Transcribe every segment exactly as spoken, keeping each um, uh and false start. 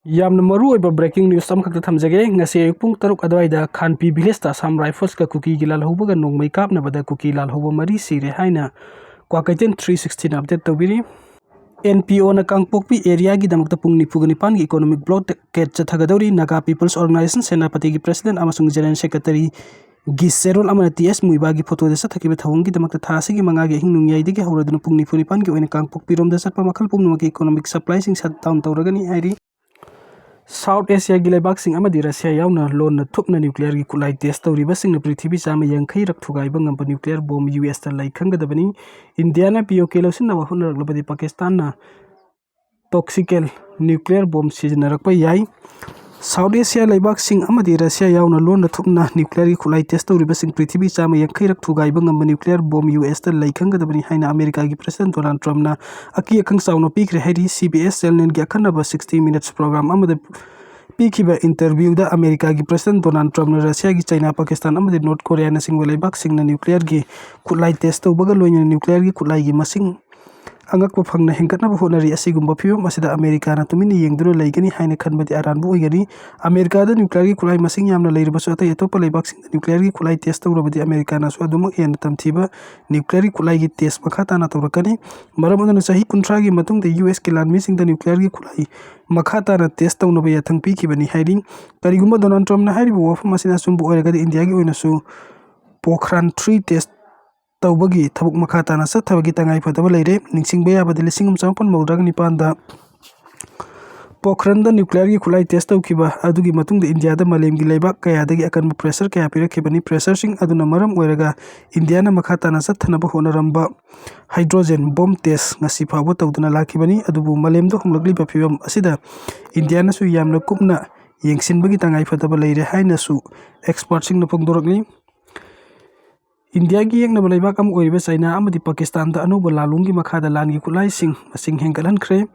ꯌꯥꯝꯅ ꯃꯔꯨ ꯑꯣꯏꯕ breaking news ꯑꯃꯈꯛꯇ ꯊꯝꯖꯒꯦ꯫ ꯉꯁꯤ ꯑꯌꯨꯛ ꯄꯨꯡ ꯇꯔꯨꯛ ꯑꯗꯨꯋꯥꯏꯗ ꯈꯥꯟꯄꯤ village ꯇ Assam Rifles ꯀ ꯀꯨꯀꯤꯒꯤ ꯂꯥꯜꯍꯧꯕꯒ ꯅꯣꯡꯃꯩ ꯀꯥꯞꯅꯕꯗ ꯀꯨꯀꯤ ꯂꯥꯜꯍꯧꯕ ꯃꯔꯤ ꯁꯤꯔꯦ ꯍꯥꯏꯅ ꯀ꯭ꯋꯥꯀꯩꯊꯦꯜ three sixty ꯅ update ꯇꯧꯕꯤꯔꯤ꯫ N P O ꯅ ꯀꯥꯡꯄꯣꯛꯄꯤ area ꯒꯤꯗꯃꯛꯇ ꯄꯨꯡ ꯅꯤꯐꯨꯒ ꯅꯤꯄꯥꯟꯒꯤ economic blockade ꯆꯠꯊꯒꯗꯧꯔꯤ꯫ Naga People's Organisation ꯁꯦꯅꯥꯄꯇꯤꯒꯤ president ꯑꯃꯁꯨꯡ general secretary ꯒꯤ ꯆꯦꯔꯣꯜ ꯑꯃꯅ T S ꯃꯨꯏꯕꯥꯒꯤ photo ꯗ ꯆꯠꯊꯈꯤꯕ ꯊꯧꯑꯣꯡꯒꯤꯗꯃꯛꯇ ꯊꯥ ꯑꯁꯤꯒꯤ ꯃꯉꯥꯒꯤ ꯑꯍꯤꯡ ꯅꯣꯡꯌꯥꯏꯗꯒꯤ ꯍꯧꯔꯗꯨꯅ ꯄꯨꯡ ꯅꯤꯐꯨ ꯅꯤꯄꯥꯟꯒꯤ ꯑꯣꯏꯅ ꯀꯥꯡꯄꯣꯛꯄꯤꯔꯣꯝꯗ ꯆꯠꯄ ꯃꯈꯜ ꯄꯨꯝꯅꯃꯛꯀꯤ economic supply ꯁꯤꯡ shut down ꯇꯧꯔꯒꯅꯤ ꯍꯥꯏꯔꯤ꯫ South Asia ꯒꯤ ꯂꯩꯕꯥꯛꯁꯤꯡ ꯑꯃꯗꯤ Russia ꯌꯥꯎꯅ ꯂꯣꯟꯅ ꯊꯨꯞꯅ nuclear ꯒꯤ ꯈꯨꯠꯂꯥꯏ test ꯇꯧꯔꯤꯕꯁꯤꯡꯅ ꯄ꯭ꯔꯤꯊꯤꯕꯤ ꯆꯥꯝꯃ ꯌꯥꯡꯈꯩ ꯔꯛ ꯊꯨꯒꯥꯏꯕ ꯉꯝꯕ nuclear bomb U S ꯇ ꯂꯩ ꯈꯪꯒꯗꯕꯅꯤ꯫ ꯏꯟꯗꯤꯌꯥꯅ P O K ꯂꯧꯁꯤꯟꯅꯕ ꯍꯣꯠꯅꯔꯛꯂꯕꯗꯤ ꯄꯥꯀꯤꯁꯇꯥꯟꯅ toxical nuclear bomb ꯁꯤꯖꯤꯟꯅꯔꯛꯄ ꯌꯥꯏ꯫ South Asia ꯂꯩꯕꯥꯛꯁꯤꯡ ꯑꯃꯗꯤ Russia ꯌꯥꯎꯅ ꯂꯣꯟꯅ ꯊꯨꯞꯅ nuclear ꯒꯤ ꯈꯨꯠꯂꯥꯏ test ꯇꯧꯔꯤꯕꯁꯤꯡ ꯄ꯭ꯔꯤꯊꯤꯕꯤ ꯆꯥꯝꯃ ꯌꯥꯡꯈꯩ ꯔꯛ ꯊꯨꯒꯥꯏꯕ ꯉꯝꯕ nuclear bomb U S ꯇ ꯂꯩ ꯈꯪꯒꯗꯕꯅꯤ ꯍꯥꯏꯅ ꯑꯃꯦꯔꯤꯀꯥꯒꯤ president ꯗꯣꯅꯥꯜꯗ ꯇ꯭ꯔꯝꯞꯅ ꯑꯀꯤ ꯑꯈꯪ ꯆꯥꯎꯅ ꯄꯤꯈ꯭ꯔꯦ ꯍꯥꯏꯔꯤ꯫ C B S channel ꯒꯤ ꯑꯈꯟꯅꯕ sixty minutes program ꯑꯃꯗ ꯄꯤꯈꯤꯕ interview ꯗ ꯑꯃꯦꯔꯤꯀꯥꯒꯤ president ꯗꯣꯅꯥꯜꯗ ꯇ꯭ꯔꯝꯞꯅ Russia ꯒꯤ ꯆꯩꯅꯥ, ꯄꯥꯀꯤꯁꯇꯥꯟ ꯑꯃꯗꯤ North Korea ꯅꯆꯤꯡꯕ ꯂꯩꯕꯥꯛꯁꯤꯡꯅ nuclear ꯒꯤ ꯈꯨꯠꯂꯥꯏ test ꯇꯧꯕꯒ ꯂꯣꯏꯅꯅ nuclear ꯒꯤ ꯈꯨꯠꯂꯥꯏꯒꯤ ꯃꯁꯤꯡ ꯑꯉꯛꯄ ꯐꯪꯅ ꯍꯦꯟꯒꯠꯅꯕ ꯍꯣꯠꯅꯔꯤ꯫ ꯑꯁꯤꯒꯨꯝꯕ ꯐꯤꯕꯝ ꯑꯁꯤꯗ ꯑꯃꯦꯔꯤꯀꯥꯅ ꯇꯨꯃꯤꯟꯅ ꯌꯦꯡꯗꯨꯅ ꯂꯩꯒꯅꯤ ꯍꯥꯏꯅ ꯈꯟꯕꯗꯤ ꯑꯔꯥꯟꯕ ꯑꯣꯏꯒꯅꯤ꯫ ꯑꯃꯦꯔꯤꯀꯥꯗ nuclear ꯒꯤ ꯈꯨꯠꯂꯥꯏ ꯃꯁꯤꯡ ꯌꯥꯝꯅ ꯂꯩꯔꯕꯁꯨ, ꯑꯇꯩ ꯑꯇꯣꯞꯄ ꯂꯩꯕꯥꯛꯁꯤꯡꯗ nuclear ꯒꯤ ꯈꯨꯠꯂꯥꯏ test ꯇꯧꯔꯕꯗꯤ ꯑꯃꯦꯔꯤꯀꯥꯅꯁꯨ ꯑꯗꯨꯃꯛ ꯍꯦꯟꯅ ꯇꯝꯊꯤꯕ nuclear ꯒꯤ ꯈꯨꯠꯂꯥꯏꯒꯤ test ꯃꯈꯥ ꯇꯥꯅ ꯇꯧꯔꯛꯀꯅꯤ꯫ ꯃꯔꯝ ꯑꯗꯨꯅ ꯆꯍꯤ ꯀꯨꯟꯊ꯭ꯔꯥꯒꯤ ꯃꯇꯨꯡꯗ U S ꯀꯤ ꯂꯥꯟꯃꯤꯁꯤꯡꯗ nuclear ꯒꯤ ꯈꯨꯠꯂꯥꯏ ꯃꯈꯥ ꯇꯥꯅ test ꯇꯧꯅꯕ ꯌꯥꯊꯪ ꯄꯤꯈꯤꯕꯅꯤ ꯍꯥꯏꯔꯤ꯫ ꯀꯔꯤꯒꯨꯝꯕ ꯗꯣꯅꯥꯜꯗ ꯇ꯭ꯔꯝꯞꯅ ꯍꯥꯏꯔꯤꯕ ꯋꯥꯐꯝ ꯑꯁꯤꯅ ꯑꯆꯨꯝꯕ ꯑꯣꯏꯔꯒꯗꯤ, ꯏꯟꯗꯤꯌꯥꯒꯤ ꯑꯣꯏꯅꯁꯨ Pokhran three test ꯇꯧꯕꯒꯤ ꯊꯕꯛ ꯃꯈꯥ ꯇꯥꯅ ꯆꯠꯊꯕꯒꯤ ꯇꯉꯥꯏ ꯐꯗꯕ ꯂꯩꯔꯦ꯫ ꯅꯤꯡꯁꯤꯡꯕ ꯌꯥꯕꯗꯤ, ꯂꯤꯁꯤꯡ ꯑꯃ ꯆꯥꯃꯥꯄꯟ ꯃꯧꯗ꯭ꯔꯥꯒ ꯅꯤꯄꯥꯟꯗ Pokhran ꯗ nuclear ꯒꯤ ꯈꯨꯠꯂꯥꯏ test ꯇꯧꯈꯤꯕ ꯑꯗꯨꯒꯤ ꯃꯇꯨꯡꯗ ꯏꯟꯗꯤꯌꯥꯗ ꯃꯥꯂꯦꯝꯒꯤ ꯂꯩꯕꯥꯛ ꯀꯌꯥꯗꯒꯤ ꯑꯀꯟꯕ pressure ꯀꯌꯥ ꯄꯤꯔꯛꯈꯤꯕꯅꯤ꯫ Pressure ꯁꯤꯡ ꯑꯗꯨꯅ ꯃꯔꯝ ꯑꯣꯏꯔꯒ ꯏꯟꯗꯤꯌꯥꯅ ꯃꯈꯥ ꯇꯥꯅ ꯆꯠꯊꯅꯕ ꯍꯣꯠꯅꯔꯝꯕ hydrogen bomb test ꯉꯁꯤ ꯐꯥꯎꯕ ꯇꯧꯗꯨꯅ ꯂꯥꯛꯈꯤꯕꯅꯤ꯫ ꯑꯗꯨꯕꯨ ꯃꯥꯂꯦꯝꯗ ꯍꯣꯡꯂꯛꯂꯤꯕ ꯐꯤꯕꯝ ꯑꯁꯤꯗ ꯏꯟꯗꯤꯌꯥꯅꯁꯨ ꯌꯥꯝꯅ ꯀꯨꯞꯅ ꯌꯦꯡꯁꯤꯟꯕꯒꯤ ꯇꯉꯥꯏ ꯐꯗꯕ ꯂꯩꯔꯦ ꯍꯥꯏꯅꯁꯨ expert ꯁꯤꯡꯅ ꯐꯣꯡꯗꯣꯔꯛꯂꯤ꯫ ꯏꯟꯗꯤꯌꯥꯒꯤ ꯌꯦꯛꯅꯕ ꯂꯩꯕꯥꯛ ꯑꯃ ꯑꯣꯏꯔꯤꯕ ꯆꯩꯅꯥ ꯑꯃꯗꯤ ꯄꯥꯀꯤꯁꯇꯥꯟꯗ ꯑꯅꯧꯕ ꯂꯥꯂꯣꯡꯒꯤ ꯃꯈꯥꯗ ꯂꯥꯟꯒꯤ ꯈꯨꯠꯂꯥꯏꯁꯤꯡ ꯃꯁꯤꯡ ꯍꯦꯟꯒꯠꯍꯟꯈ꯭ꯔꯦ꯫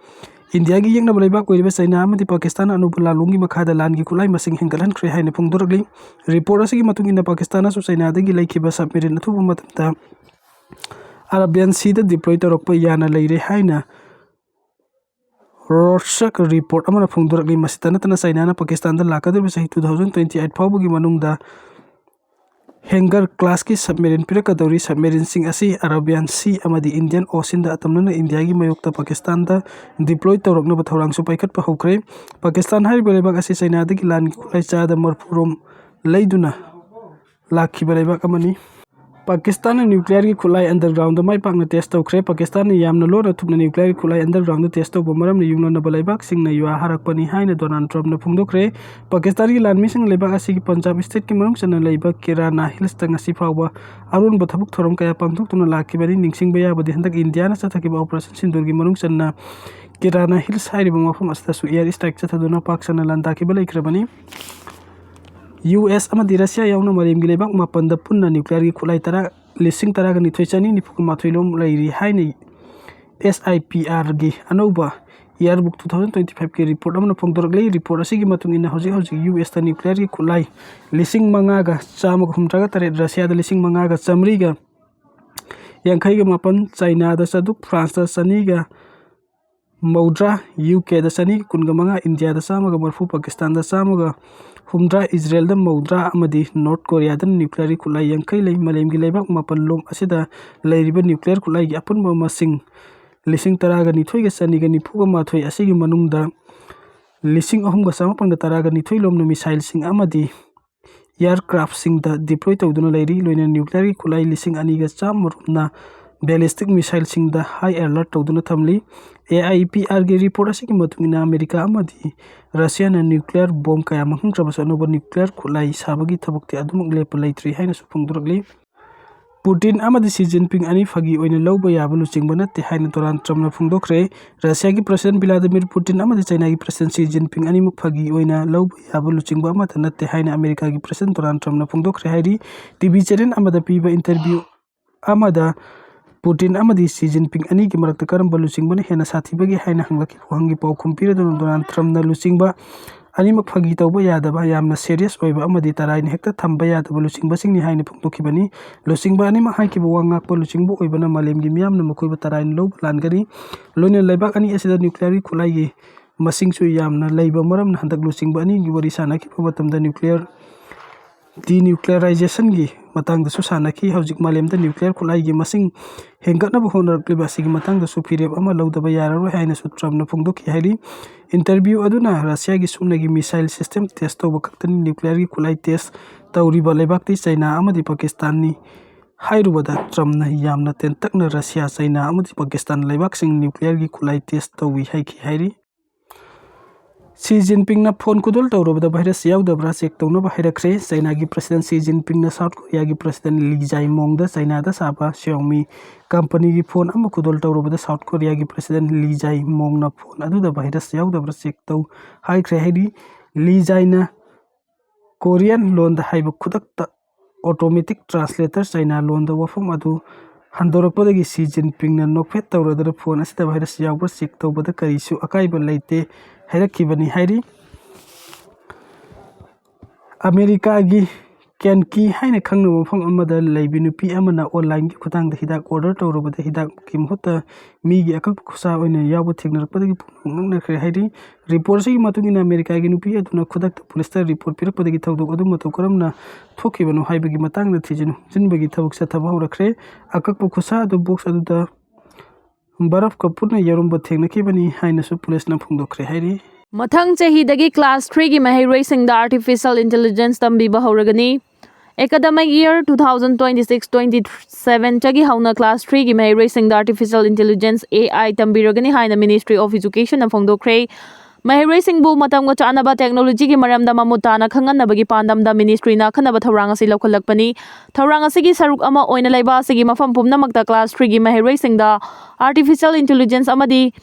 ꯏꯟꯗꯤꯌꯥꯒꯤ ꯌꯦꯛꯅꯕ ꯂꯩꯕꯥꯛ ꯑꯣꯏꯔꯤꯕ ꯆꯩꯅꯥ ꯑꯃꯗꯤ ꯄꯥꯀꯤꯁꯇꯥꯟꯅ ꯑꯅꯧꯕ ꯂꯥꯂꯣꯡꯒꯤ ꯃꯈꯥꯗ ꯂꯥꯟꯒꯤ ꯈꯨꯠꯂꯥꯏ ꯃꯁꯤꯡ ꯍꯦꯟꯒꯠꯍꯟꯈ꯭ꯔꯦ ꯍꯥꯏꯅ ꯐꯣꯡꯗꯣꯔꯛꯂꯤ꯫ Report ꯑꯁꯤꯒꯤ ꯃꯇꯨꯡ ꯏꯟꯅ, ꯄꯥꯀꯤꯁꯇꯥꯟꯅꯁꯨ ꯆꯩꯅꯥꯗꯒꯤ ꯂꯩꯈꯤꯕ submarine ꯑꯊꯨꯕ ꯃꯇꯝꯗ Arabian Sea ꯗ deploy ꯇꯧꯔꯛꯄ ꯌꯥꯅ ꯂꯩꯔꯦ ꯍꯥꯏꯅ ꯔꯣꯔꯁꯛ ꯔꯤꯄꯣꯔꯠ ꯑꯃꯅ ꯐꯣꯡꯗꯣꯔꯛꯂꯤ꯫ ꯃꯁꯤꯇ ꯅꯠꯇꯅ ꯆꯥꯏꯅꯥꯅ ꯄꯥꯀꯤꯁꯇꯥꯟꯗ ꯂꯥꯛꯀꯗꯧꯔꯤꯕ ꯆꯍꯤ two thousand twenty eight ꯐꯥꯎꯕꯒꯤ ꯃꯅꯨꯡꯗ ꯍꯦꯡꯒꯔ ꯀ꯭ꯂꯥꯁꯀꯤ ꯁꯕꯃꯦꯔꯤꯟ ꯄꯤꯔꯛꯀꯗꯧꯔꯤ꯫ ꯁꯕꯃꯦꯔꯤꯟꯁꯤꯡ ꯑꯁꯤ ꯑꯔꯥꯕꯤꯌꯥꯟ ꯁꯤ ꯑꯃꯗꯤ ꯏꯟꯗꯤꯌꯟ ꯑꯣꯁꯤꯟꯗ ꯑꯇꯝꯅꯅ ꯏꯟꯗꯤꯌꯥꯒꯤ ꯃꯥꯌꯣꯛꯇ ꯄꯥꯀꯤꯁꯇꯥꯟꯗ ꯗꯤꯄ꯭ꯂꯣꯏ ꯇꯧꯔꯛꯅꯕ ꯊꯧꯔꯥꯡꯁꯨ ꯄꯥꯏꯈꯠꯄ ꯍꯧꯈ꯭ꯔꯦ꯫ ꯄꯥꯀꯤꯁꯇꯥꯟ ꯍꯥꯏꯔꯤꯕ ꯂꯩꯕꯥꯛ ꯑꯁꯤ ꯆꯥꯏꯅꯥꯗꯒꯤ ꯂꯥꯟꯒꯤ ꯈꯨꯠꯂꯥꯏ ꯆꯥꯗ ꯃꯔꯐꯨꯔꯣꯝ ꯂꯩꯗꯨꯅ ꯂꯥꯛꯈꯤꯕ ꯂꯩꯕꯥꯛ ꯑꯃꯅꯤ꯫ ꯄꯥꯀꯤꯁꯇꯥꯟꯅ ꯅ꯭ꯌꯨꯀ꯭ꯂꯤꯌꯔꯒꯤ ꯈꯨꯠꯂꯥꯏ ꯑꯟꯗꯔꯒ꯭ꯔꯥꯎꯟꯗ ꯃꯥꯏ ꯄꯥꯛꯅ ꯇꯦꯁ ꯇꯧꯈ꯭ꯔꯦ꯫ ꯄꯥꯀꯤꯁꯇꯥꯟꯅ ꯌꯥꯝꯅ ꯂꯣꯟꯅ ꯊꯨꯞꯅ ꯅ꯭ꯌꯨꯀ꯭ꯂꯤꯌꯔꯒꯤ ꯈꯨꯠꯂꯥꯏ ꯑꯟꯗꯔꯒ꯭ꯔꯥꯎꯟꯗ ꯇꯦꯁ ꯇꯧꯕ ꯃꯔꯝꯅ ꯌꯨꯝꯂꯣꯟꯅꯕ ꯂꯩꯕꯥꯛꯁꯤꯡꯅ ꯌꯨꯍꯥ ꯍꯥꯔꯛꯄꯅꯤ ꯍꯥꯏꯅ ꯗꯣꯅꯥꯜꯗ ꯇ꯭ꯔꯝꯞꯅ ꯐꯣꯡꯗꯣꯛꯈ꯭ꯔꯦ꯫ ꯄꯥꯀꯤꯁꯇꯥꯟꯒꯤ ꯂꯥꯟꯃꯤꯁꯤꯡꯅ ꯂꯩꯕꯥꯛ ꯑꯁꯤꯒꯤ ꯄꯟꯖꯥꯕ ꯁ꯭ꯇꯦꯠꯀꯤ ꯃꯅꯨꯡ ꯆꯟꯅ ꯂꯩꯕ ꯀꯤꯔꯥꯅꯥ ꯍꯤꯜꯁꯇ ꯉꯁꯤ ꯐꯥꯎꯕ ꯑꯔꯣꯟꯕ ꯊꯕꯛ ꯊꯧꯔꯝ ꯀꯌꯥ ꯄꯥꯡꯊꯣꯛꯇꯨꯅ ꯂꯥꯛꯈꯤꯕꯅꯤ꯫ ꯅꯤꯡꯁꯤꯡꯕ ꯌꯥꯕꯗꯤ ꯍꯟꯗꯛ ꯏꯟꯗꯤꯌꯥꯅ ꯆꯠꯊꯈꯤꯕ ꯑꯣꯄꯔꯦꯁꯟ ꯁꯤꯟꯗꯨꯔꯒꯤ ꯃꯅꯨꯡ ꯆꯟꯅ ꯀꯤꯔꯥꯅꯥ ꯍꯤꯜꯁ ꯍꯥꯏꯔꯤꯕ ꯃꯐꯝ ꯑꯁꯤꯗꯁꯨ ꯑꯦꯌꯔ ꯁ꯭ꯇ꯭ꯔꯥꯏꯛ ꯆꯠꯊꯗꯨꯅ ꯄꯥꯛ ꯁꯟꯅ ꯂꯥꯟꯗꯥꯈꯤꯕ ꯂꯩꯈ꯭ꯔꯕꯅꯤ꯫ ꯌꯨ ꯑꯦꯁ ꯑꯃꯗꯤ ꯔꯁꯤꯌꯥ ꯌꯥꯎꯅ ꯃꯥꯂꯦꯝꯒꯤ ꯂꯩꯕꯥꯛ ꯃꯥꯄꯟꯗ ꯄꯨꯟꯅ ꯅ꯭ꯌꯨꯀ꯭ꯂꯤꯌꯔꯒꯤ ꯈꯨꯠꯂꯥꯏ ꯇꯔꯥ, ꯂꯤꯁꯤꯡ ꯇꯔꯥꯒ ꯅꯤꯊꯣꯏ ꯆꯅꯤ ꯅꯤꯐꯨꯒ ꯃꯥꯊꯣꯏ ꯂꯣꯝ ꯂꯩꯔꯤ ꯍꯥꯏꯅ ꯑꯦꯁ ꯑꯥꯏ ꯄꯤ ꯑꯥꯔꯒꯤ ꯑꯅꯧꯕ ꯏꯌꯥꯔꯕꯨꯛ two thousand twenty five ꯀꯤ ꯔꯤꯄꯣꯔꯠ ꯑꯃꯅ ꯐꯣꯡꯗꯣꯔꯛꯂꯤ꯫ ꯔꯤꯄꯣꯔꯠ ꯑꯁꯤꯒꯤ ꯃꯇꯨꯡ ꯏꯟꯅ ꯍꯧꯖꯤꯛ ꯍꯧꯖꯤꯛ ꯌꯨ ꯑꯦꯁꯇ ꯅ꯭ꯌꯨꯀ꯭ꯂꯤꯌꯔꯒꯤ ꯈꯨꯠꯂꯥꯏ ꯂꯤꯁꯤꯡ ꯃꯉꯥꯒ ꯆꯥꯝꯃꯒ ꯍꯨꯝꯗ꯭ꯔꯥꯒ ꯇꯔꯦꯠ, ꯔꯁꯤꯌꯥꯗ ꯂꯤꯁꯤꯡ ꯃꯉꯥꯒ ꯆꯥꯝꯃꯔꯤꯒ ꯌꯥꯡꯈꯩꯒ ꯃꯥꯄꯟ, ꯆꯥꯏꯅꯥꯗ ꯆꯥꯇ꯭ꯔꯨꯛ, ꯐ꯭ꯔꯥꯟꯁꯇ ꯆꯅꯤꯒ ꯃꯧꯗ꯭ꯔꯥ, ꯌꯨ ꯀꯦꯗ ꯆꯅꯤ ꯀꯨꯟꯒ ꯃꯉꯥ, ꯏꯟꯗꯤꯌꯥꯗ ꯆꯥꯝꯃꯒ ꯃꯔꯐꯨ, ꯄꯥꯀꯤꯁꯇꯥꯟꯗ ꯆꯥꯝꯃꯒ ꯍꯨꯝꯗ꯭ꯔꯥ, ꯏꯖꯔꯦꯜꯗ ꯃꯧꯗ꯭ꯔꯥ ꯑꯃꯗꯤ ꯅꯣꯔꯠ ꯀꯣꯔꯤꯌꯥꯗ ꯅ꯭ꯌꯨꯀ꯭ꯂꯤꯌꯔꯒꯤ ꯈꯨꯠꯂꯥꯏ ꯌꯥꯡꯈꯩ ꯂꯩ꯫ ꯃꯥꯂꯦꯝꯒꯤ ꯂꯩꯕꯥꯛ ꯃꯥꯄꯟ ꯂꯣꯝ ꯑꯁꯤꯗ ꯂꯩꯔꯤꯕ ꯅ꯭ꯌꯨꯀ꯭ꯂꯤꯌꯔ ꯈꯨꯠꯂꯥꯏꯒꯤ ꯑꯄꯨꯟꯕ ꯃꯁꯤꯡ ꯂꯤꯁꯤꯡ ꯇꯔꯥꯒ ꯅꯤꯊꯣꯏꯒ ꯆꯅꯤꯒ ꯅꯤꯐꯨꯒ ꯃꯥꯊꯣꯏ ꯑꯁꯤꯒꯤ ꯃꯅꯨꯡꯗ ꯂꯤꯁꯤꯡ ꯑꯍꯨꯝꯒ ꯆꯥꯃꯥꯄꯟꯒ ꯇꯔꯥꯒ ꯅꯤꯊꯣꯏ ꯂꯣꯝꯅ ꯃꯤꯁꯥꯏꯜꯁꯤꯡ ꯑꯃꯗꯤ ꯑꯦꯌꯔꯀ꯭ꯔꯥꯐꯁꯤꯡꯗ ꯗꯤꯄ꯭ꯂꯣꯏ ꯇꯧꯗꯨꯅ ꯂꯩꯔꯤ꯫ ꯂꯣꯏꯅꯅ ꯅ꯭ꯌꯨꯀ꯭ꯂꯤꯌꯔꯒꯤ ꯈꯨꯠꯂꯥꯏ ꯂꯤꯁꯤꯡ ꯑꯅꯤꯒ ꯆꯥꯝꯃ ꯔꯣꯝꯅ ꯕꯦꯂꯤꯁꯇꯤꯛ ꯃꯤꯁꯥꯏꯜꯁꯤꯡꯗ ꯍꯥꯏ ꯑꯦꯂꯔꯠ ꯇꯧꯗꯨꯅ ꯊꯝꯂꯤ꯫ ꯑꯦ ꯑꯥꯏ ꯄꯤ ꯑꯥꯔꯒꯤ ꯔꯤꯄꯣꯔꯠ ꯑꯁꯤꯒꯤ ꯃꯇꯨꯡ ꯏꯟꯅ ꯑꯃꯦꯔꯤꯀꯥ ꯑꯃꯗꯤ ꯔꯁꯤꯌꯥꯅ ꯅ꯭ꯌꯨꯀ꯭ꯂꯤꯌꯔ ꯕꯣꯝ ꯀꯌꯥ ꯃꯥꯡꯍꯟꯈ꯭ꯔꯕꯁꯨ ꯑꯅꯧꯕ ꯅ꯭ꯌꯨꯀ꯭ꯂꯤꯌꯔ ꯈꯨꯠꯂꯥꯏ ꯁꯥꯕꯒꯤ ꯊꯕꯛꯇꯤ ꯑꯗꯨꯃꯛ ꯂꯦꯞꯄ ꯂꯩꯇ꯭ꯔꯤ ꯍꯥꯏꯅꯁꯨ ꯐꯣꯡꯗꯣꯔꯛꯂꯤ꯫ ꯄꯨꯇꯤꯟ ꯑꯃꯗꯤ ꯁꯤ ꯖꯤꯟꯄꯤꯡ ꯑꯅꯤ ꯐꯥꯒꯤ ꯑꯣꯏꯅ ꯂꯧꯕ ꯌꯥꯕ ꯂꯨꯆꯤꯡꯕ ꯅꯠꯇꯦ ꯍꯥꯏꯅ ꯗꯣꯅꯥꯜꯗ ꯇ꯭ꯔꯝꯞꯅ ꯐꯣꯡꯗꯣꯛꯈ꯭ꯔꯦ꯫ ꯔꯁꯤꯌꯥꯒꯤ ꯄ꯭ꯔꯁꯤꯗꯦꯟꯠ ꯚ꯭ꯂꯥꯗꯤꯃꯤꯔ ꯄꯨꯇꯤꯟ ꯑꯃꯗꯤ ꯆꯥꯏꯅꯥꯒꯤ ꯄ꯭ꯔꯁꯤꯗꯦꯟꯠ ꯁꯤ ꯖꯤꯟꯄꯤꯡ ꯑꯅꯤꯃꯛ ꯐꯥꯒꯤ ꯑꯣꯏꯅ ꯂꯧꯕ ꯌꯥꯕ ꯂꯨꯆꯤꯡꯕ ꯑꯃꯠꯇ ꯅꯠꯇꯦ ꯍꯥꯏꯅ ꯑꯃꯦꯔꯤꯀꯥꯒꯤ ꯄ꯭ꯔꯁꯤꯗꯦꯟꯠ ꯗꯣꯅꯥꯜꯗ ꯇ꯭ꯔꯝꯞꯅ ꯐꯣꯡꯗꯣꯛꯈ꯭ꯔꯦ ꯍꯥꯏꯔꯤ꯫ ꯇꯤ ꯚꯤ ꯆꯦꯅꯦꯜ ꯑꯃꯗ ꯄꯤꯕ ꯏꯟꯇꯔꯚ꯭ꯌꯨ ꯑꯃꯗ ꯄꯨꯇꯤꯟ ꯑꯃꯗꯤ ꯁꯤ ꯖꯤꯟꯄꯤꯡ ꯑꯅꯤꯒꯤ ꯃꯔꯛꯇ ꯀꯔꯝꯕ ꯂꯨꯆꯤꯡꯕꯅ ꯍꯦꯟꯅ ꯁꯥꯊꯤꯕꯒꯦ ꯍꯥꯏꯅ ꯍꯪꯂꯛꯈꯤꯕ ꯋꯥꯍꯪꯒꯤ ꯄꯥꯎꯈꯨꯝ ꯄꯤꯔꯗꯨꯅ ꯗꯣꯅꯥꯜꯗ ꯇ꯭ꯔꯝꯞꯅ ꯂꯨꯆꯤꯡꯕ ꯑꯅꯤꯃꯛ ꯐꯥꯒꯤ ꯇꯧꯕ ꯌꯥꯗꯕ, ꯌꯥꯝꯅ serious ꯑꯣꯏꯕ ꯑꯃꯗꯤ ꯇꯔꯥꯏꯅ ꯍꯦꯛꯇ ꯊꯝꯕ ꯌꯥꯗꯕ ꯂꯨꯆꯤꯡꯕꯁꯤꯡꯅꯤ ꯍꯥꯏꯅ ꯐꯣꯡꯗꯣꯛꯈꯤꯕꯅꯤ꯫ ꯂꯨꯆꯤꯡꯕ ꯑꯅꯤꯃꯛ ꯍꯥꯏꯈꯤꯕ ꯋꯥ ꯉꯥꯛꯄ ꯂꯨꯆꯤꯡꯕ ꯑꯣꯏꯕꯅ ꯃꯥꯂꯦꯝꯒꯤ ꯃꯤꯌꯥꯝꯅ ꯃꯈꯣꯏꯕꯨ ꯇꯔꯥꯏꯅ ꯂꯧꯕ ꯂꯥꯟꯒꯅꯤ꯫ ꯂꯣꯏꯅꯅ ꯂꯩꯕꯥꯛ ꯑꯅꯤ ꯑꯁꯤꯗ nuclearꯒꯤ ꯈꯨꯠꯂꯥꯏꯒꯤ ꯃꯁꯤꯡꯁꯨ ꯌꯥꯝꯅ ꯂꯩꯕ ꯃꯔꯝꯅ ꯍꯟꯗꯛ ꯂꯨꯆꯤꯡꯕ ꯑꯅꯤꯒꯤ ꯋꯥꯔꯤ ꯁꯥꯟꯅꯈꯤꯕ ꯃꯇꯝꯗ nuclear denuclearizationꯒꯤ ꯃꯇꯥꯡꯗꯁꯨ ꯁꯥꯟꯅꯈꯤ꯫ ꯍꯧꯖꯤꯛ ꯃꯥꯂꯦꯝꯗ nuclear ꯈꯨꯠꯂꯥꯏꯒꯤ ꯃꯁꯤꯡ ꯍꯦꯟꯒꯠꯅꯕ ꯍꯣꯠꯅꯔꯛꯂꯤꯕ ꯑꯁꯤꯒꯤ ꯃꯇꯥꯡꯗꯁꯨ ꯐꯤꯔꯦꯞ ꯑꯃ ꯂꯧꯗꯕ ꯌꯥꯔꯔꯣꯏ ꯍꯥꯏꯅꯁꯨ ꯇ꯭ꯔꯝꯞꯅ ꯐꯣꯡꯗꯣꯛꯈꯤ ꯍꯥꯏꯔꯤ꯫ Interview ꯑꯗꯨꯅ ꯔꯁꯤꯌꯥꯒꯤ ꯁꯨꯞꯅꯒꯤ missile system test ꯇꯧꯕ ꯈꯛꯇꯅꯤ, nuclearꯒꯤ ꯈꯨꯠꯂꯥꯏ test ꯇꯧꯔꯤꯕ ꯂꯩꯕꯥꯛꯇꯤ ꯆꯩꯅꯥ ꯑꯃꯗꯤ ꯄꯥꯀꯤꯁꯇꯥꯟꯅꯤ ꯍꯥꯏꯔꯨꯕꯗ ꯇ꯭ꯔꯝꯞꯅ ꯌꯥꯝꯅ ꯇꯦꯟꯇꯛꯅ ꯔꯁꯤꯌꯥ, ꯆꯩꯅꯥ ꯑꯃꯗꯤ ꯄꯥꯀꯤꯁꯇꯥꯟ ꯂꯩꯕꯥꯛꯁꯤꯡ nuclearꯒꯤ ꯈꯨꯠꯂꯥꯏ test ꯇꯧꯏ ꯍꯥꯏꯈꯤ ꯍꯥꯏꯔꯤ꯫ ꯁꯤ ꯖꯤꯟꯄꯤꯡꯅ ꯐꯣꯟ ꯈꯨꯗꯣꯜ ꯇꯧꯔꯕꯗ virus ꯌꯥꯎꯗꯕ꯭ꯔꯥ check ꯇꯧꯅꯕ ꯍꯥꯏꯔꯛꯈ꯭ꯔꯦ꯫ ꯆꯩꯅꯥꯒꯤ president ꯁꯤ ꯖꯤꯟꯄꯤꯡꯅ South Koreaꯒꯤ president ꯂꯤ ꯖꯥꯏ ꯃꯣꯡꯗ ꯆꯩꯅꯥꯗ ꯁꯥꯕ Xiaomi companyꯒꯤ ꯐꯣꯟ ꯑꯃ ꯈꯨꯗꯣꯜ ꯇꯧꯔꯕꯗ South Koreaꯒꯤ president ꯂꯤ ꯖꯥꯏ ꯃꯣꯡꯅ ꯐꯣꯟ ꯑꯗꯨꯗ virus ꯌꯥꯎꯗꯕ꯭ꯔꯥ check ꯇꯧ ꯍꯥꯏꯈ꯭ꯔꯦ ꯍꯥꯏꯔꯤ꯫ ꯂꯤ ꯖꯥꯏꯅ Korean ꯂꯣꯟꯗ ꯍꯥꯏꯕ ꯈꯨꯗꯛꯇ automatic translator ꯆꯩꯅꯥ ꯂꯣꯟꯗ ꯋꯥꯐꯝ ꯑꯗꯨ ꯍꯟꯗꯣꯔꯛꯄꯗꯒꯤ ꯁꯤ ꯖꯤꯟꯄꯤꯡꯅ ꯅꯣꯛꯐꯦꯠ ꯇꯧꯔꯗꯨꯅ ꯐꯣꯟ ꯑꯁꯤꯗ virus ꯌꯥꯎꯕ꯭ꯔꯥ check ꯇꯧꯕꯗ ꯀꯔꯤꯁꯨ ꯑꯀꯥꯏꯕ ꯂꯩꯇꯦ ꯍꯥꯏꯔꯛꯈꯤꯕꯅꯤ ꯍꯥꯏꯔꯤ꯫ ꯑꯃꯦꯔꯤꯀꯥꯒꯤ ꯀꯦꯟꯀꯤ ꯍꯥꯏꯅ ꯈꯪꯅꯕ ꯃꯐꯝ ꯑꯃꯗ ꯂꯩꯕꯤ ꯅꯨꯄꯤ ꯑꯃꯅ onlineꯒꯤ ꯈꯨꯠꯊꯥꯡꯗ ꯍꯤꯗꯥꯛ order ꯇꯧꯔꯨꯕꯗ ꯍꯤꯗꯥꯛꯀꯤ ꯃꯍꯨꯠꯇ ꯃꯤꯒꯤ ꯑꯀꯛꯄ ꯈꯨꯠꯁꯥ ꯑꯣꯏꯅ ꯌꯥꯎꯕ ꯊꯦꯡꯅꯔꯛꯄꯗꯒꯤ ꯄꯨꯛꯅꯤꯡ ꯉꯛꯅꯈ꯭ꯔꯦ ꯍꯥꯏꯔꯤ꯫ Report ꯑꯁꯤꯒꯤ ꯃꯇꯨꯡ ꯏꯟꯅ ꯑꯃꯦꯔꯤꯀꯥꯒꯤ ꯅꯨꯄꯤ ꯑꯗꯨꯅ ꯈꯨꯗꯛꯇ ꯄꯨꯂꯤꯁꯇ report ꯄꯤꯔꯛꯄꯗꯒꯤ ꯊꯧꯗꯣꯛ ꯑꯗꯨ ꯃꯇꯧ ꯀꯔꯝꯅ ꯊꯣꯛꯈꯤꯕꯅꯣ ꯍꯥꯏꯕꯒꯤ ꯃꯇꯥꯡꯗ ꯊꯤꯖꯤꯟ ꯍꯨꯝꯖꯤꯟꯕꯒꯤ ꯊꯕꯛ ꯆꯠꯊꯕ ꯍꯧꯔꯛꯈ꯭ꯔꯦ꯫ ꯑꯀꯛꯄ ꯈꯨꯠꯁꯥ ꯑꯗꯨ box ꯑꯗꯨꯗ ꯕꯔꯐꯀ ꯄꯨꯟꯅ ꯌꯥꯎꯔꯝꯕ ꯊꯦꯡꯅꯈꯤꯕꯅꯤ ꯍꯥꯏꯅꯁꯨ ꯄꯨꯂꯤꯁꯅ ꯐꯣꯡꯗꯣꯛꯈ꯭ꯔꯦ ꯍꯥꯏꯔꯤ꯫ ꯃꯊꯪ ꯆꯍꯤꯗꯒꯤ class threeꯒꯤ ꯃꯍꯩꯔꯣꯏꯁꯤꯡꯗ artificial intelligence ꯇꯝꯕꯤꯕ ꯍꯧꯔꯒꯅꯤ꯫ Academic year two thousand twenty-six twenty-sevenꯇꯒꯤ ꯍꯧꯅ class threeꯒꯤ ꯃꯍꯩꯔꯣꯏꯁꯤꯡꯗ artificial intelligence, A I, ꯇꯝꯕꯤꯔꯒꯅꯤ ꯍꯥꯏꯅ Ministry of Educationꯅ ꯐꯣꯡꯗꯣꯛꯈ꯭ꯔꯦ꯫ ꯃꯍꯩꯔꯣꯏꯁꯤꯡꯕꯨ ꯃꯇꯝꯒ ꯆꯥꯟꯅꯕ technologyꯒꯤ ꯃꯔꯝꯗ ꯃꯃꯨꯠ ꯇꯥꯅ ꯈꯪꯍꯟꯅꯕꯒꯤ ꯄꯥꯟꯗꯝꯗ ministryꯅ ꯑꯈꯟꯅꯕ ꯊꯧꯔꯥꯡ ꯑꯁꯤ ꯂꯧꯈꯠꯂꯛꯄꯅꯤ꯫ ꯊꯧꯔꯥꯡ ꯑꯁꯤꯒꯤ ꯁꯔꯨꯛ ꯑꯃ ꯑꯣꯏꯅ ꯂꯩꯕ ꯑꯁꯤꯒꯤ ꯃꯐꯝ ꯄꯨꯝꯅꯃꯛꯇ class threeꯒꯤ ꯃꯍꯩꯔꯣꯏꯁꯤꯡꯗ artificial intelligence ꯑꯃꯗꯤ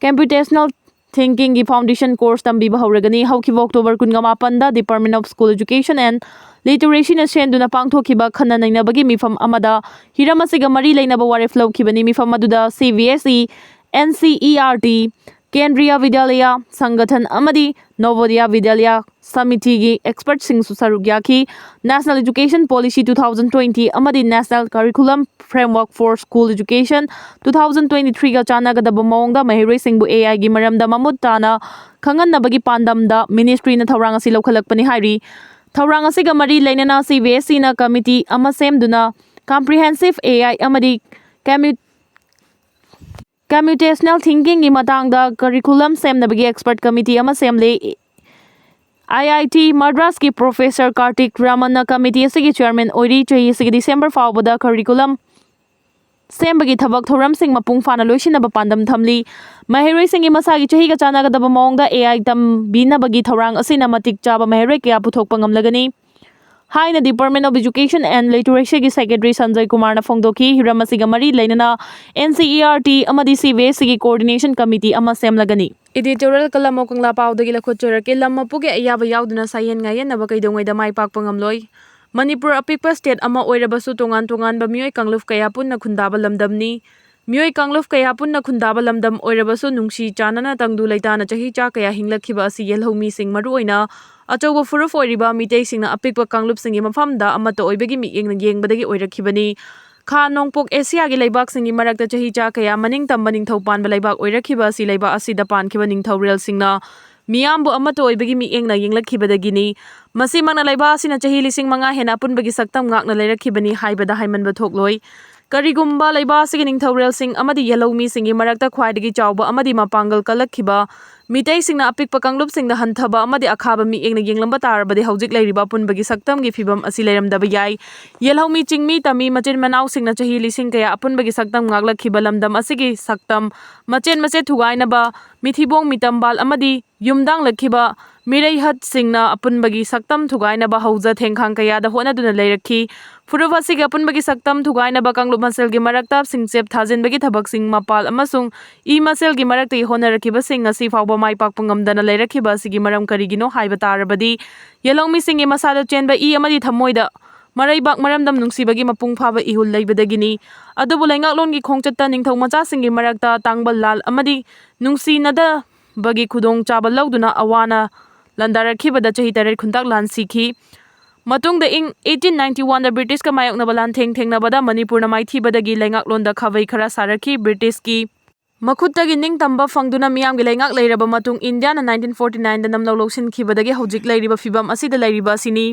computational thinkingꯒꯤ foundation course ꯇꯝꯕꯤꯕ ꯍꯧꯔꯒꯅꯤ꯫ ꯍꯧꯈꯤꯕ October ꯀꯨꯟꯃꯥꯄꯟꯗ Department of School Education and Literacyꯅ ꯁꯦꯟꯗꯨꯅ ꯄꯥꯡꯊꯣꯛꯈꯤꯕ ꯈꯟꯅ ꯅꯩꯅꯕꯒꯤ ꯃꯤꯐꯝ ꯑꯃꯗ ꯍꯤꯔꯝ ꯑꯁꯤꯒ ꯃꯔꯤ ꯂꯩꯅꯕ ꯋꯥꯔꯦꯞ ꯂꯧꯈꯤꯕꯅꯤ꯫ ꯃꯤꯐꯝ ꯑꯗꯨꯗ C B S E, N C E R T, ꯀꯦꯟꯗ꯭ꯔꯤꯌꯥ ꯕꯤꯗ꯭ꯌꯥꯂꯌꯥ ꯁꯪꯒꯊꯟ ꯑꯃꯗꯤ ꯅꯣꯕꯣꯗꯌꯥ ꯕꯤꯗ꯭ꯌꯥꯂꯌꯥ ꯁꯃꯤꯇꯤꯒꯤ ꯑꯦꯛꯁꯄꯔꯠꯁꯤꯡꯁꯨ ꯁꯔꯨꯛ ꯌꯥꯈꯤ꯫ National Education Policy two thousand twenty ꯑꯃꯗꯤ National Curriculum Framework for School Education two thousand twenty-threeꯒ ꯆꯥꯟꯅꯒꯗꯕ ꯃꯑꯣꯡꯗ ꯃꯍꯩꯔꯣꯏꯁꯤꯡꯕꯨ ꯑꯦ ꯑꯥꯏꯒꯤ ꯃꯔꯝꯗ ꯃꯃꯨꯠ ꯇꯥꯅ ꯈꯪꯍꯟꯅꯕꯒꯤ ꯄꯥꯟꯗꯝꯗ ꯃꯤꯅꯤꯁꯇ꯭ꯔꯤꯅ ꯊꯧꯔꯥꯡ ꯑꯁꯤ ꯂꯧꯈꯠꯂꯛꯄꯅꯤ ꯍꯥꯏꯔꯤ꯫ ꯊꯧꯔꯥꯡ ꯑꯁꯤꯒ ꯃꯔꯤ ꯂꯩꯅꯅ ꯁꯤ ꯕꯤ ꯑꯦꯁ ꯏꯅ ꯀꯃꯤꯇꯤ ꯑꯃ ꯁꯦꯝꯗꯨꯅ Comprehensive A I ꯑꯃꯗꯤ Commu- Computational Thinkingꯒꯤ ꯃꯇꯥꯡꯗ ꯀꯔꯤꯀꯨꯂꯝ ꯁꯦꯝꯅꯕꯒꯤ ꯑꯦꯛꯁꯄꯔꯠ ꯀꯃꯤꯇꯤ ꯑꯃ ꯁꯦꯝꯂꯦ꯫ ꯑꯥꯏ ꯑꯥꯏ ꯇꯤ ꯃꯗ꯭ꯔꯥꯁꯀꯤ ꯄ꯭ꯔꯣꯐꯦꯁꯔ ꯀꯥꯔꯇꯤꯛ ꯔꯥꯃꯟꯅ ꯀꯃꯤꯇꯤ ꯑꯁꯤꯒꯤ ꯆꯦꯌꯔꯃꯦꯟ ꯑꯣꯏꯔꯤ꯫ ꯆꯍꯤ ꯑꯁꯤꯒꯤ ꯗꯤꯁꯦꯝꯕꯔ ꯐꯥꯎꯕꯗ ꯀꯔꯤꯀꯨꯂꯝ ꯁꯦꯝꯕꯒꯤ ꯊꯕꯛ ꯊꯧꯔꯝꯁꯤꯡ ꯃꯄꯨꯡ ꯐꯥꯅ ꯂꯣꯏꯁꯤꯟꯅꯕ ꯄꯥꯟꯗꯝ ꯊꯝꯂꯤ꯫ ꯃꯍꯩꯔꯣꯏꯁꯤꯡꯒꯤ ꯃꯁꯥꯒꯤ ꯆꯍꯤꯒ ꯆꯥꯟꯅꯒꯗꯕ ꯃꯑꯣꯡꯗ ꯑꯦ ꯑꯥꯏ ꯇꯝꯕꯤꯅꯕꯒꯤ ꯊꯧꯔꯥꯡ ꯑꯁꯤꯅ ꯃꯇꯤꯛ ꯆꯥꯕ ꯃꯍꯩꯔꯣꯏ ꯀꯌꯥ ꯄꯨꯊꯣꯛꯄ ꯉꯝꯂꯒꯅꯤ ꯍꯥꯏꯅ Department of Education and Literacyꯒꯤ ꯁꯦꯀ꯭ꯔꯦꯇꯔꯤ ꯁꯟꯖꯌ ꯀꯨꯃꯥꯔꯅ ꯐꯣꯡꯗꯣꯛꯈꯤ꯫ ꯍꯤꯔꯝ ꯑꯁꯤꯒ ꯃꯔꯤ ꯂꯩꯅꯅ N C E R T ꯑꯃꯗꯤ ꯁꯤ ꯕꯤ ꯑꯦꯁ ꯏꯒꯤ ꯀꯣꯑꯣꯔꯗꯤꯅꯦꯁꯟ ꯀꯃꯤꯇꯤ ꯑꯃ ꯁꯦꯝꯂꯒꯅꯤ꯫ ꯏꯗꯤꯇꯣꯔꯤꯌꯦꯜ ꯀꯂꯝ ꯀꯪꯂꯥ ꯄꯥꯎꯗꯒꯤ ꯂꯧꯈꯠꯆꯔꯛꯀꯦ꯫ ꯂꯝ ꯃꯄꯨꯒꯤ ꯑꯌꯥꯕ ꯌꯥꯎꯗꯅ ꯁꯥꯌꯦꯟ ꯉꯥꯌꯦꯟꯅꯕ ꯀꯩꯗꯧꯉꯩꯗ ꯃꯥꯏ ꯄꯥꯛꯄ ꯉꯝꯂꯣꯏ꯫ ꯃꯅꯤꯄꯨꯔ ꯑꯄꯤꯛꯄ ꯁ꯭ꯇꯦꯠ ꯑꯃ ꯑꯣꯏꯔꯕꯁꯨ ꯇꯣꯉꯥꯟ ꯇꯣꯉꯥꯟꯕ ꯃꯤꯑꯣꯏ ꯀꯥꯡꯂꯨꯞ ꯀꯌꯥ ꯄꯨꯟꯅ ꯈꯨꯟꯗꯥꯕ ꯂꯝꯗꯝꯅꯤ꯫ ꯃꯤꯑꯣꯏ ꯀꯥꯡꯂꯨꯞ ꯀꯌꯥ ꯄꯨꯟꯅ ꯈꯨꯟꯗꯥꯕ ꯂꯝꯗꯝ ꯑꯣꯏꯔꯕꯁꯨ ꯅꯨꯡꯁꯤ ꯆꯥꯟꯅꯅ ꯇꯪꯗꯨ ꯂꯩꯇꯥꯅ ꯆꯍꯤ ꯆꯥ ꯀꯌꯥ ꯍꯤꯡꯂꯛꯈꯤꯕ ꯑꯁꯤ ꯌꯦꯜꯍꯧꯃꯤꯁꯤꯡ, ꯃꯔꯨꯑꯣꯏꯅ ꯑꯆꯧꯕ ꯐꯨꯔꯨꯞ ꯑꯣꯏꯔꯤꯕ ꯃꯤꯇꯩꯁꯤꯡꯅ ꯑꯄꯤꯛꯄ ꯀꯥꯡꯂꯨꯞꯁꯤꯡꯒꯤ ꯃꯐꯝꯗ ꯑꯃꯠꯇ ꯑꯣꯏꯕꯒꯤ ꯃꯤꯠꯌꯦꯡꯅ ꯌꯦꯡꯕꯗꯒꯤ ꯑꯣꯏꯔꯛꯈꯤꯕꯅꯤ꯫ ꯈꯥ ꯅꯣꯡꯄꯣꯛ ꯑꯦꯁꯤꯌꯥꯒꯤ ꯂꯩꯕꯥꯛꯁꯤꯡꯒꯤ ꯃꯔꯛꯇ ꯆꯍꯤ ꯆꯥ ꯀꯌꯥ ꯃꯅꯤꯡ ꯇꯝꯕ ꯅꯤꯡꯊꯧ ꯄꯥꯟꯕ ꯂꯩꯕꯥꯛ ꯑꯣꯏꯔꯛꯈꯤꯕ ꯑꯁꯤ ꯂꯩꯕꯥꯛ ꯑꯁꯤꯗ ꯄꯥꯟꯈꯤꯕ ꯅꯤꯡꯊꯧꯔꯦꯜꯁꯤꯡꯅ ꯃꯤꯌꯥꯝꯕꯨ ꯑꯃꯠꯇ ꯑꯣꯏꯕꯒꯤ ꯃꯤꯠꯌꯦꯡꯅ ꯌꯦꯡꯂꯛꯈꯤꯕꯗꯒꯤꯅꯤ꯫ ꯃꯁꯤꯃꯛꯅ ꯂꯩꯕꯥꯛ ꯑꯁꯤꯅ ꯆꯍꯤ ꯂꯤꯁꯤꯡ ꯃꯉꯥ ꯍꯦꯟꯅ ꯑꯄꯨꯟꯕꯒꯤ ꯁꯛꯇꯝ ꯉꯥꯛꯅ ꯂꯩꯔꯛꯈꯤꯕꯅꯤ ꯍꯥꯏꯕꯗ ꯍꯥꯏꯃꯟꯕ ꯊꯣꯛꯂꯣꯏ꯫ ꯀꯔꯤꯒꯨꯝꯕ ꯂꯩꯕꯥꯛ ꯑꯁꯤꯒꯤ ꯅꯤꯡꯊꯧꯔꯦꯜꯁꯤꯡ ꯑꯃꯗꯤ ꯌꯦꯜꯍꯧꯃꯤꯁꯤꯡꯒꯤ ꯃꯔꯛꯇ ꯈ꯭ꯋꯥꯏꯗꯒꯤ ꯆꯥꯎꯕ ꯑꯃꯗꯤ ꯃꯄꯥꯡꯒꯜ ꯀꯜꯂꯛꯈꯤꯕ ꯃꯤꯇꯩꯁꯤꯡꯅ ꯑꯄꯤꯛꯄ ꯀꯥꯡꯂꯨꯞꯁꯤꯡꯗ ꯍꯟꯊꯕ ꯑꯃꯗꯤ ꯑꯈꯥꯕ ꯃꯤꯠꯌꯦꯡꯅ ꯌꯦꯡꯂꯝꯕ ꯇꯥꯔꯕꯗꯤ, ꯍꯧꯖꯤꯛ ꯂꯩꯔꯤꯕ ꯑꯄꯨꯟꯕꯒꯤ ꯁꯛꯇꯝꯒꯤ ꯐꯤꯕꯝ ꯑꯁꯤ ꯂꯩꯔꯝꯗꯕ ꯌꯥꯏ꯫ ꯌꯦꯜꯍꯧꯃꯤ ꯆꯤꯡꯃꯤ ꯇꯝꯃꯤ ꯃꯆꯤꯟ ꯃꯅꯥꯎꯁꯤꯡꯅ ꯆꯍꯤ ꯂꯤꯁꯤꯡ ꯀꯌꯥ ꯑꯄꯨꯟꯕꯒꯤ ꯁꯛꯇꯝ ꯉꯥꯛꯂꯛꯈꯤꯕ ꯂꯝꯗꯝ ꯑꯁꯤꯒꯤ ꯁꯛꯇꯝ ꯃꯆꯦꯠ ꯃꯆꯦꯠ ꯊꯨꯒꯥꯏꯅꯕ, ꯃꯤꯊꯤꯕꯣꯡ ꯃꯤꯇꯝꯕꯥꯜ ꯑꯃꯗꯤ ꯌꯨꯝꯗꯥꯡꯂꯛꯈꯤꯕ ꯃꯤꯔꯩꯍꯠꯁꯤꯡꯅ ꯑꯄꯨꯟꯕꯒꯤ ꯁꯛꯇꯝ ꯊꯨꯒꯥꯏꯅꯕ ꯍꯧꯖ ꯊꯦꯡꯈꯥꯡ ꯀꯌꯥꯗ ꯍꯣꯠꯅꯗꯨꯅ ꯂꯩꯔꯛꯈꯤ꯫ ꯐꯨꯔꯨꯞ ꯑꯁꯤꯒꯤ ꯑꯄꯨꯟꯕꯒꯤ ꯁꯛꯇꯝ ꯊꯨꯒꯥꯏꯅꯕ ꯀꯥꯡꯂꯨꯞ ꯃꯁꯦꯜꯒꯤ ꯃꯔꯛꯇ ꯁꯤꯡꯆꯦꯞ ꯊꯥꯖꯤꯟꯕꯒꯤ ꯊꯕꯛꯁꯤꯡ ꯃꯄꯥꯜ ꯑꯃꯁꯨꯡ ꯏ ꯃꯁꯦꯜꯒꯤ ꯃꯔꯛꯇꯒꯤ ꯍꯣꯠꯅꯔꯛꯈꯤꯕꯁꯤꯡ ꯉꯁꯤ ꯐꯥꯎꯕ ꯃꯥꯏ ꯄꯥꯛꯄ ꯉꯝꯗꯅ ꯂꯩꯔꯛꯈꯤꯕ ꯑꯁꯤꯒꯤ ꯃꯔꯝ ꯀꯔꯤꯒꯤꯅꯣ ꯍꯥꯏꯕ ꯇꯥꯔꯕꯗꯤ, ꯌꯦꯜꯍꯧꯃꯤꯁꯤꯡꯒꯤ ꯃꯁꯥꯗ ꯆꯦꯟꯕ ꯏ ꯑꯃꯗꯤ ꯊꯃꯣꯏꯗ ꯃꯔꯩꯕꯥꯛ ꯃꯔꯝꯗꯝ ꯅꯨꯡꯁꯤꯕꯒꯤ ꯃꯄꯨꯡ ꯐꯥꯕ ꯏꯍꯨꯜ ꯂꯩꯕꯗꯒꯤꯅꯤ꯫ ꯑꯗꯨꯕꯨ ꯂꯩꯉꯥꯛꯂꯣꯟꯒꯤ ꯈꯣꯡꯆꯠꯇ ꯅꯤꯡꯊꯧ ꯃꯆꯥꯁꯤꯡꯒꯤ ꯃꯔꯛꯇ ꯇꯥꯡꯕ ꯂꯥꯜ ꯑꯃꯗꯤ ꯅꯨꯡꯁꯤꯅꯗꯕꯒꯤ ꯈꯨꯗꯣꯡꯆꯥꯕ ꯂꯧꯗꯨꯅ ꯑꯋꯥꯅ ꯂꯥꯟꯗꯥꯔꯛꯈꯤꯕꯗ ꯆꯍꯤ ꯇꯔꯦꯠ ꯈꯨꯟꯇꯥꯛ ꯂꯥꯟ ꯁꯤꯈꯤ꯫ ꯃꯇꯨꯡꯗ ꯏꯪ eighteen ninety one ꯗ ꯕ꯭ꯔꯤꯇꯤꯁꯀ ꯃꯥꯌꯣꯛꯅꯕ ꯂꯥꯟꯊꯦꯡ ꯊꯦꯡꯅꯕꯗ ꯃꯅꯤꯄꯨꯔꯅ ꯃꯥꯏꯊꯤꯕꯗꯒꯤ ꯂꯩꯉꯥꯛꯂꯣꯟꯗ ꯈꯥꯕꯩ ꯈꯔ ꯁꯥꯔꯛꯈꯤ꯫ ꯕ꯭ꯔꯤꯇꯤꯁꯀꯤ ꯃꯈꯨꯠꯇꯒꯤ ꯅꯤꯡꯇꯝꯕ ꯐꯪꯗꯨꯅ ꯃꯤꯌꯥꯝꯒꯤ ꯂꯩꯉꯥꯛ ꯂꯩꯔꯕ ꯃꯇꯨꯡ ꯏꯟꯗꯤꯌꯥꯅ nineteen forty nine ꯗ ꯅꯝꯂꯧ ꯂꯧꯁꯤꯟꯈꯤꯕꯗꯒꯤ ꯍꯧꯖꯤꯛ ꯂꯩꯔꯤꯕ ꯐꯤꯕꯝ ꯑꯁꯤꯗ ꯂꯩꯔꯤꯕ ꯑꯁꯤꯅꯤ꯫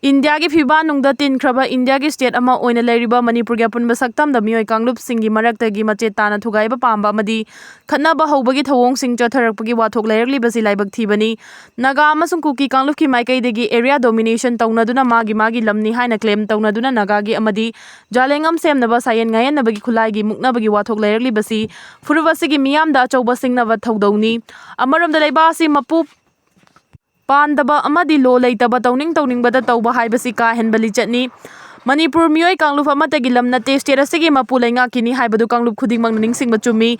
ꯏꯟꯗꯤꯌꯥꯒꯤ ꯐꯤꯕꯥꯟꯅꯨꯡꯗ ꯇꯤꯟꯈ꯭ꯔꯕ ꯏꯟꯗꯤꯌꯥꯒꯤ ꯁ꯭ꯇꯦꯠ ꯑꯃ ꯑꯣꯏꯅ ꯂꯩꯔꯤꯕ ꯃꯅꯤꯄꯨꯔꯒꯤ ꯑꯄꯨꯟꯕ ꯁꯛꯇꯝꯗ ꯃꯤꯑꯣꯏ ꯀꯥꯡꯂꯨꯞꯁꯤꯡꯒꯤ ꯃꯔꯛꯇꯒꯤ ꯃꯆꯦꯠ ꯇꯥꯅ ꯊꯨꯒꯥꯏꯕ ꯄꯥꯝꯕ ꯑꯃꯗꯤ ꯈꯠꯅꯕ ꯍꯧꯕꯒꯤ ꯊꯧꯑꯣꯡꯁꯤꯡ ꯆꯠꯊꯔꯛꯄꯒꯤ ꯋꯥꯊꯣꯛ ꯂꯩꯔꯛꯂꯤꯕꯁꯤ ꯂꯥꯏꯕꯛ ꯊꯤꯕꯅꯤ꯫ ꯅꯥꯒꯥ ꯑꯃꯁꯨꯡ ꯀꯨꯀꯤ ꯀꯥꯡꯂꯨꯞꯀꯤ ꯃꯥꯏꯀꯩꯗꯒꯤ area domination ꯇꯧꯅꯗꯨꯅ ꯃꯥꯒꯤ ꯃꯥꯒꯤ ꯂꯝꯅꯤ ꯍꯥꯏꯅ claim ꯇꯧꯅꯗꯨꯅ ꯅꯥꯒꯥꯒꯤ ꯑꯃꯗꯤ ꯖꯥꯂꯦꯡꯉꯝ ꯁꯦꯝꯅꯕ ꯁꯥꯌꯦꯟ ꯉꯥꯌꯦꯟꯅꯕꯒꯤ ꯈꯨꯠꯂꯥꯏꯒꯤ ꯃꯨꯛꯅꯕꯒꯤ ꯋꯥꯊꯣꯛ ꯂꯩꯔꯛꯂꯤꯕꯁꯤ ꯐꯨꯔꯨꯞ ꯑꯁꯤꯒꯤ ꯃꯤꯌꯥꯝꯗ ꯑꯆꯧꯕ ꯁꯤꯡꯅꯕ ꯊꯧꯗꯧꯅꯤ꯫ ꯑꯃꯔꯣꯝꯗ ꯂꯩꯕꯥꯛ ꯑꯁꯤ ꯃꯄꯨ ꯄꯥꯟꯗꯕ ꯑꯃꯗꯤ ꯂꯣ ꯂꯩꯇꯕ ꯇꯧꯅꯤꯡ ꯇꯧꯅꯤꯡꯕꯗ ꯇꯧꯕ ꯍꯥꯏꯕꯁꯤ ꯀꯥ ꯍꯦꯟꯕ ꯂꯤꯆꯠꯅꯤ꯫ ꯃꯅꯤꯄꯨꯔ ꯃꯤꯑꯣꯏ ꯀꯥꯡꯂꯨꯞ ꯑꯃꯠꯇꯒꯤ ꯂꯝ ꯅꯠꯇꯦ, state ꯑꯁꯤꯒꯤ ꯃꯄꯨ ꯂꯩꯉꯥꯛꯀꯤꯅꯤ ꯍꯥꯏꯕꯗꯨ ꯀꯥꯡꯂꯨꯞ ꯈꯨꯗꯤꯡꯃꯛꯅ ꯅꯤꯡꯁꯤꯡꯕ ꯆꯨꯝꯃꯤ꯫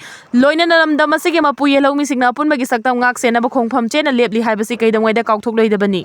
ꯂꯣꯏꯅꯅ ꯂꯝꯗꯝ ꯑꯁꯤꯒꯤ ꯃꯄꯨ ꯌꯦꯜꯍꯧꯃꯤꯁꯤꯡꯅ ꯑꯄꯨꯟꯕꯒꯤ ꯁꯛꯇꯝ ꯉꯥꯛ ꯁꯦꯟꯅꯕ ꯈꯣꯡꯐꯝ ꯆꯦꯠꯅ ꯂꯦꯞꯂꯤ ꯍꯥꯏꯕꯁꯤ ꯀꯩꯗꯧꯉꯩꯗ ꯀꯥꯎꯊꯣꯛꯂꯣꯏꯗꯕꯅꯤ꯫